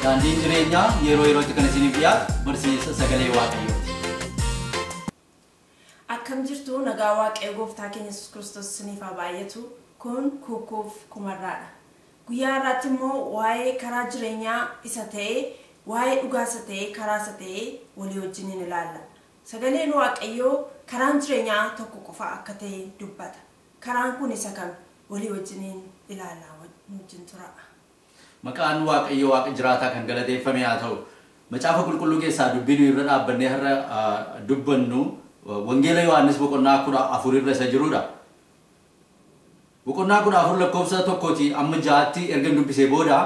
Daandiin jireenyaa yeroo yerootti kan isiniif dhiyaatu barsiisa sagalee Waaqayyooti. Akkam jirtu nagaa Waaqayyo gooftaa keenya Yesuus Kiristoos isiniif haa baay'atu. Kun Kuukkuuf Kumarraadha. Guyyaa har'aatti immoo waa'ee karaa jireenyaa isa ta'e, waa'ee dhugaa isa ta'e, karaa isa ta'e walii wajjin hin ilaalla. Sagaleen Waaqayyoo karaan jireenyaa tokko qofa akka ta'e dubbata. Karaan kun isa kam? Walii wajjin ilaalla, wajjin tura. Maqaan Waaqayyo Waaqa jiraataa kan galateeffame haa ta'u. Macaafa qulqulluu keessaa dubbii nuyi irra dhaabbannee har'a dubbannu Wangeela Yohaannis boqonnaa 14 irra isa jirudha. Boqonnaa 14 lakkoofsa 1 amma 6tti erga dubbisee booda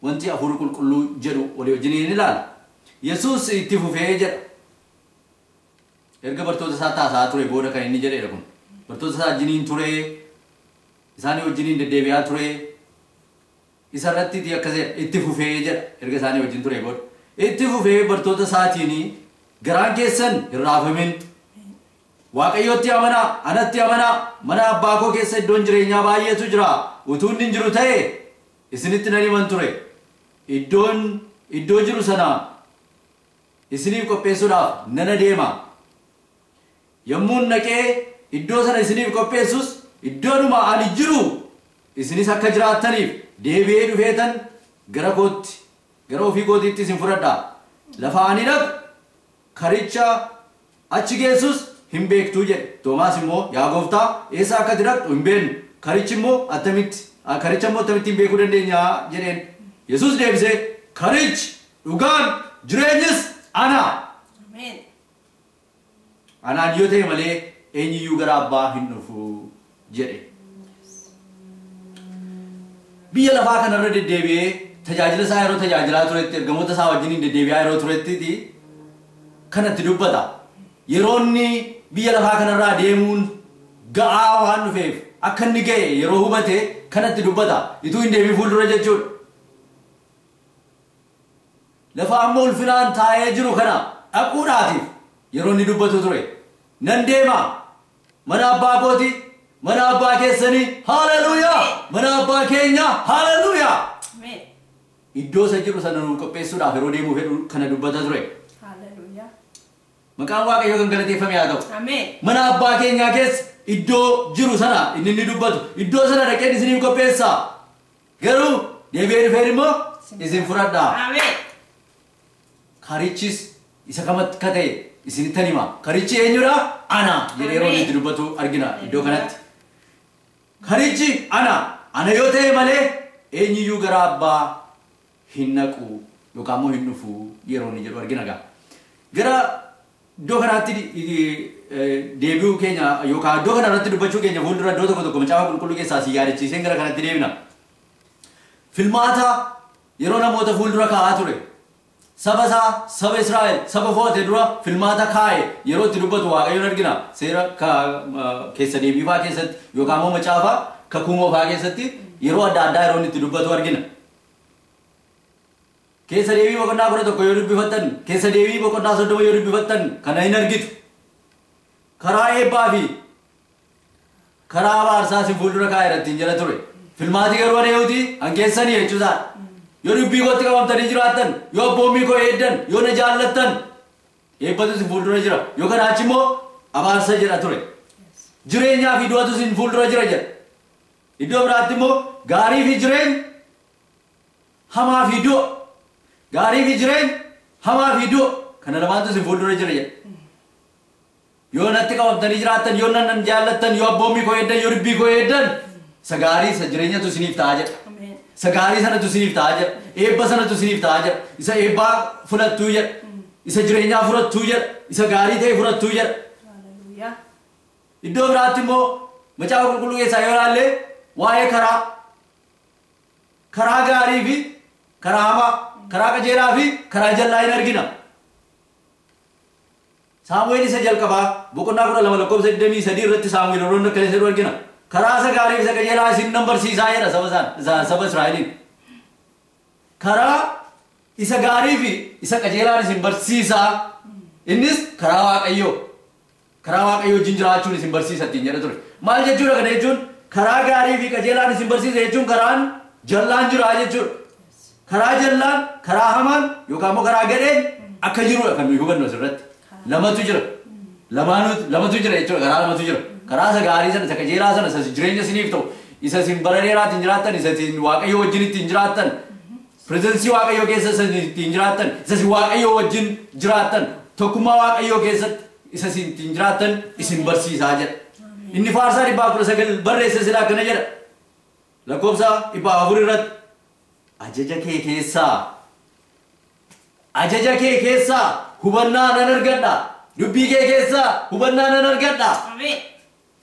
wanti afur qulqulluu jedhu walii wajjin ni ilaalla. Yesuus itti fufee jedha. Erga bartoota isaa taasaa ture booda kan inni jedhedha kun. Bartoota isaa wajjiniin ture, isaanii wajjiniin deddeebi'aa ture. Isarratti akkas itti fufee jedha erga isaanii wajjin ture booda. Itti fufee bartoota isaatiin garaan keessan hin raafamin. Waaqayyotti amanaa, anatti amanaa, mana abbaa koo keessa iddoon jireenyaa baay'eetu jira. Utuu inni hin jiru ta'e isinitti nan himan ture. Iddoo jiru sana isiniif qopheessuudhaaf nan adeema. Yommuun naqee iddoo sana isiniif qopheessus iddoonuma ani jiru isinis akka jiraattaniif deebi'ee dhufeetan gara kootti, gara ofii kootiitti isin fudhadha. Lafa ani dhaqu karicha achi geessus hin beektuu jedhe. Toomaas immoo yaa gooftaa eessa akka ati dhaqxu hin beeknu, karichi immoo attamitti, karicha immoo attamitti hin beekuu dandeenya jedheen. Yesuus deebisee karichi dhugaan jireenyis ana. Ameen. Anaan yoo ta'e malee eenyuyyuu gara abbaa hin dhufu jedhe. Biyya lafaa kanarra deddeebi'ee tajaajila isaa yeroo tajaajilaa turetti, ergamoota isaa wajjiniin deddeebi'aa yeroo turetti kanatti dubbata. Yeroo inni biyya lafaa kanarraa deemuun ga'aa waan dhufeef akka inni ga'e yeroo hubate kanatti dubbata. Ituu hin deebiin fuuldura jechuudha. Lafa amma ulfinaan taa'ee jiru kana dhaquudhaatiif yeroo inni dubbatu ture. Nan deema mana abbaa kooti, mana abbaa keessanii, haleluuyaa, mana abbaa keenya, haleluuyaa. Ameen. Iddoo isa jiru sana nuuf qopheessuudhaaf yeroo deemuu fedhu kana dubbata ture. Haleluuyaa. Maqaan Waaqayyoo kan galateeffame haa ta'u. Ameen. Mana abbaa keenyaa keessa iddoo jiru sana inni inni dubbatu iddoo sana dhaqeen isiniif qopheessa. Garuu deebi'ee dhufeen immoo isin fudhadha. Ameen. Karichis isa kam akka ta'e isinittan hima. Karichi eenyudha? Ana jedhee yeroo inni itti dubbatu argina iddoo kanatti. Karichi ana. Ana yoo ta'e malee eenyuyyuu gara abbaa hin naqu yookaan immoo hin dhufu yeroo inni jedhu argina gaa. Gara iddoo kanaatti deebi'uu keenya yookaan iddoo kana irratti dubbachuu keenya fuuldura iddoo tokko tokko macaafa qulqulluu keessaa si yaadachiiseen gara kanatti deebina. Filmaata yeroo namoota fuuldura kaa'aa ture. Saba isaa, saba Israa'el, saba fo'ate dura filmaata kaa'e yeroo itti dubbatu Waaqayyoon argina. Seera keessa deebiifaa keessatti yookaan immoo macaafa kakuu moofaa keessatti yeroo adda addaa yeroo inni itti dubbatu argina. Keessa deebii boqonnaa 11 yoo dubbifattan, keessa deebii boqonnaa 30 yoo dubbifattan kana hin argitu. Karaa eebbaa fi karaa abaarsaa isin fuuldura kaa'e irratti hin jala ture. Filmaati garuu ana yooti an keessanii jechuusaadha. Yoo dubbii kootti qabamtanii jiraattan, yoo abboommii koo eeddan, yoo na jaallattan eebbatu isin fuuldura jira. Yoo kanaa achi immoo abaarsa jedha ture. Jireenyaa fi du'atu isin fuuldura jira jedha. Iddoo biraatti immoo gaarii fi jireenya, hamaa fi du'a. Gaarii fi jireenya, hamaa fi du'a. Kana lamaantu isin fuuldura jira jedha. Yoo natti qabamtanii jiraattan, yoo nan jaallattan, yoo abboommii koo eeddan, yoo dubbii koo eeddan, isa gaarii isa jireenyatu isiniif ta'a jedha. Isa gaarii sanatu isiniif ta'a jedha. Eebba sanatu isiniif ta'a jedha. Isa eebbaa fudhattuu jedha. Isa jireenyaa fudhattuu jedha. Isa gaarii ta'e fudhattuu jedha. Haleluuyaa. Iddoo biraatti immoo macaafa qulqulluu keessaa yoo ilaalle waa'ee karaa, karaa gaarii fi karaa hamaa, karaa qajeelaa fi karaa jal'aa hin argina. Saamu'eel isa jalqabaa boqonnaa 12 lakkoofsa 23 irratti Saamu'eel yeroo inni akkana jedhu argina. Karaa isa gaarii fi isa qajeelaa isin nan barsiisaa jedha saba isaan, saba Israa'eliin. Karaa isa gaarii fi isa qajeelaan isin barsiisaa. Innis karaa Waaqayyoo. Karaa Waaqayyoo wajjin jiraachuun isin barsiisa ittiin jedha ture. Maal jechuudha kana jechuun? Karaa gaarii fi qajeelaan isin barsiisa jechuun karaan jallaan jira jechuudha. Karaa jallaan, karaa hamaan yookaan immoo karaa gadheen akka jirudha kan nuyi hubannu asirratti. Lamatu jira. Lamatu jira jechuudha. Karaa lamatu jira. Karaa isa gaarii sana, isa qajeelaa sana, isa jireenya isiniif ta'u, isa isin bara dheeraatiin jiraattan, isa isin Waaqayyo wajjin ittiin jiraattan, pirezidansii Waaqayyoo keessa isa ittiin jiraattan, isa isin Waaqayyo wajjin jiraattan, tokkummaa Waaqayyoo keessatti isa isin ittiin jiraattan isin barsiisaa jedha. Inni faarsaa 119 barreesse silaa akkana jedha. Lakkoofsa 400 irratti ajaja kee keessaa hubannaa nan argadha. Dubbii kee keessaa hubannaa nan argadha.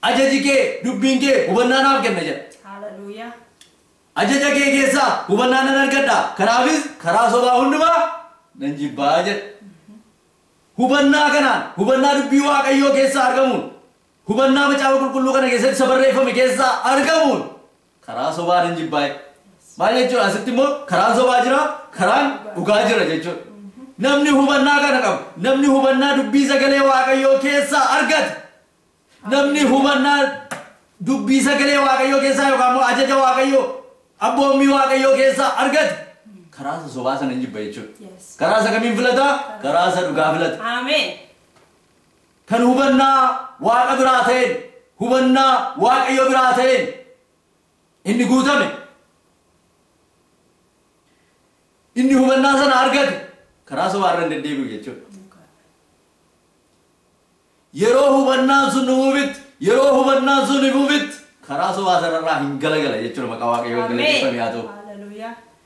Ajaji kee dubbiin kee hubannaa naaf kenna jedha. Hallelujah. Ajaja kee keessaa hubannaa nan argadha. Kanaafis karaa sobaa hundumaa nan jibbaa jedha. Hubannaa kanaan, hubannaa dubbii Waaqayyoo keessaa argamuun, hubannaa macaafa qulqulluu kana keessatti isa barreeffame keessaa argamuun karaa sobaa nan jibbaa. Maal jechuudha? Asitti immoo karaan sobaa jira, karaan dhugaa jira jechuudha. Namni hubannaa kana qabu, namni hubannaa dubbii sagalee Waaqayyoo keessaa argate, namni hubannaa dubbii sagalee Waaqayyoo keessaa yookaan immoo ajaja Waaqayyoo, abboommii Waaqayyoo keessaa argate, karaa isa sobaa sana hin jibba jechuudha. Karaa isa kamiin filataa? Karaa isa dhugaa filata. Ameen. Kan hubannaa Waaqa biraa ta'een, hubannaa Waaqayyoo biraa ta'een inni guutame, inni hubannaa sana argate, karaa sobaa irra hin deddeebi'u jechuudha. Yeroo hubannaan sun dhufuufitti, yeroo hubannaan sun dhufuufitti karaa sobaa sanarraa hin galagala jechuudha. Maqaa Waaqayyoo galateeffame haa ta'u.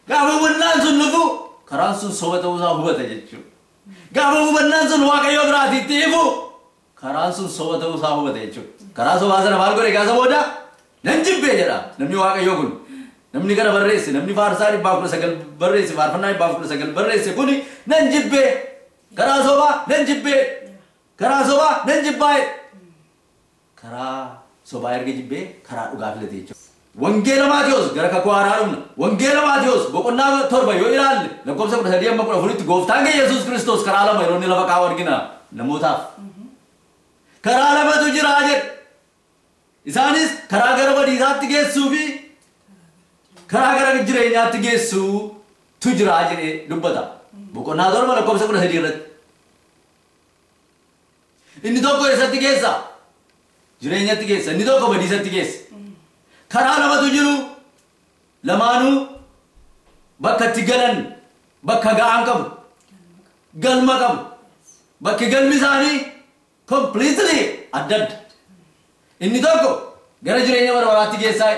Gaafa hubannaan sun dhufu karaan sun soba ta'uusaa hubata jechuudha. Gaafa hubannaan sun Waaqayyoo biraatii itti ifu karaan sun soba ta'uusaa hubata jechuudha. Karaa sobaa sana maal godhe gaafa booda nan jibbee jedha namni Waaqayyoo kun. Namni kana barreesse, namni faarsaa 119 barreesse, faarfannaa 119 barreesse kuni nan jibbee, karaa sobaa nan jibbee, karaa sobaa nan jibbaa'e. Karaa sobaa erga jibbee karaa dhugaa filate jechuudha. Wangeela Maatiyos gara kakuu haaraa dhufna. Wangeela Maatiyos boqonnaa 7 yoo ilaalle lakkoofsa 13 amma 14tti gooftaan keenya Yesuus Kiristoos karaa lama yeroo inni lafa kaa'u argina namootaaf. Karaa lamatu jira jedhe. Isaanis karaa gara badiisaatti geessuu fi karaa gara jireenyaatti geessuutu jira jedhee dubbata. Boqonnaa 7 lakkoofsa 13 irratti. Inni tokko eessatti geessa? Jireenyatti geessa. Inni tokko badiisatti geessa. Karaa lamatu jiru. Lamaanuu bakka itti galan, bakka ga'an qabu, galma qabu. Bakki galmi isaanii completely adda adda. Inni tokko gara jireenya bara baraatti geessaa.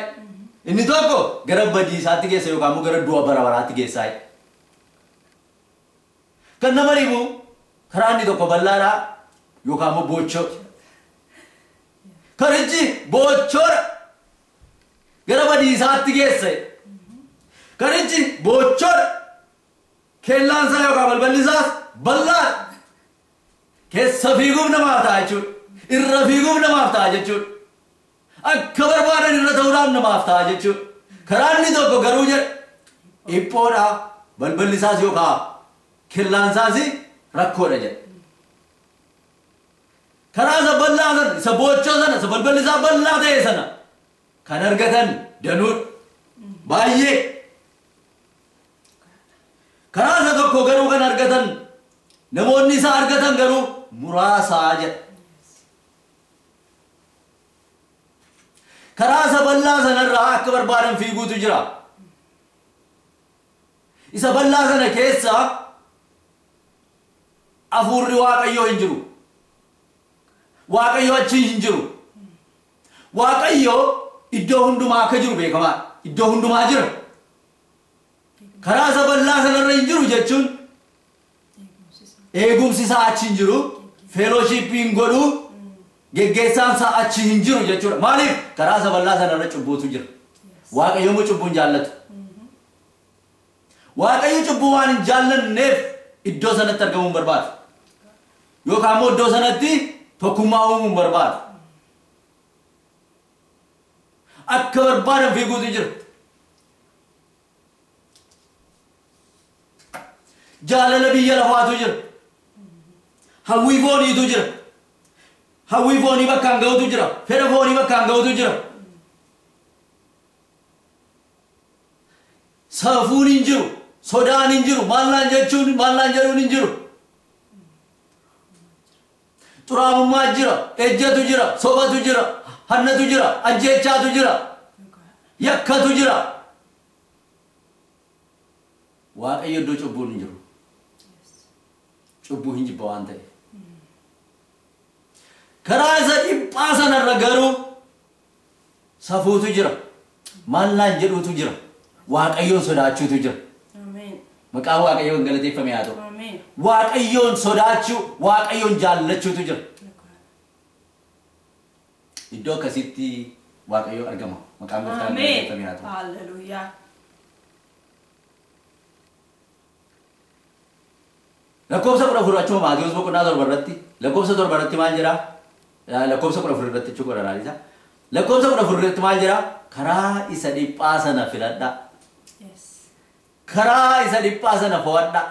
Inni tokko gara badiisaatti geessa yookaan immoo gara du'a bara baraatti geessaa. Kan nama dhibu karaa inni tokko bal'aadha yookaan immoo boochoo. Karichi boochoodha. Gara badiisaatti geessa. Karichi boochoodha. Kellaan isaa yookaan balballi isaas bal'aadha. Keessa fiiguuf namaaf ta'a jechuudha. Irra fiiguuf namaaf ta'a jechuudha. Akka barbaadan irra ta'uudhaan namaaf ta'a jechuudha. Karaa inni tokko garuu jedha dhiphoodha. Balballi isaas yookaan kellaan isaas rakkoodha jedha. Karaa isa bal'aa sana, isa boochoo sana, isa balballi isaa bal'aa ta'e sana kan argatan danuudha. Baay'ee. Karaa isa tokko garuu kan argatan namoonni isa argatan garuu muraasaa jedha. Karaa isa bal'aa sanarraa akka barbaadan fiiguutu jira. Isa bal'aa sana keessa hafuurri Waaqayyoo hin jiru. Waaqayyo achi hin jiru. Waaqayyo iddoo hundumaa akka jiru beekamaadha. Iddoo hundumaa jira. Karaa isa bal'aa sanarra hin jiru jechuun eegumsi isaa achi hin jiru, feelooshiippiin godhu, geggeessaan isaa achi hin jiru jechuudha. Maaliif? Karaa isa bal'aa sanarra cubbuutu jira. Waaqayyo immoo cubbuu hin jaallatu. Waaqayyo cubbuu waan hin jaallanneef iddoo sanatti argamuu hin barbaadu. Yookaan immoo iddoo sanatti tokkummaa uumuu hin barbaadu. Akka barbaadan fiiguutu jira. Jaalala biyya lafaatu jira. Hawwii fooniitu jira. Hawwii foonii bakkaan ga'utu jira. Fedha foonii bakkaan ga'utu jira. Safuun hin jiru. Sodaan hin jiru. Maallaan jechuun maallaan jedhuun hin jiru. Xuraa'ummaa jira, ejjatu jira, sobatu jira, hannatu jira, ajjeechaatu jira, yakkatu jira. Waaqayyo iddoo cubbuun hin jiru. Cubbuu hin jibba waan ta'eef. Karaa isa dhiphaa sanarra garuu safuutu jira. Maallaan jedhuutu jira. Waaqayyoon sodaachuutu jira. Maqaan Waaqayyoon galateeffame haa ta'u. Waaqayyoon sodaachuu, Waaqayyoon jaallachuutu jira. Iddoo akkasitti Waaqayyo argama. Maqaan Gooftaan galateeffame haa ta'u. Hallelujah. Lakkoofsa 14 achuma Maatewos boqonnaa 7 irratti lakkoofsa 7 irratti maal jedhaa? Lakkoofsa 14 irratti jechuu godha laalisaa. Lakkoofsa 14 irratti maal jedhaa? Karaa isa dhiphaa sana filadhaa. Karaa isa dhiphaa sana fo'adhaa.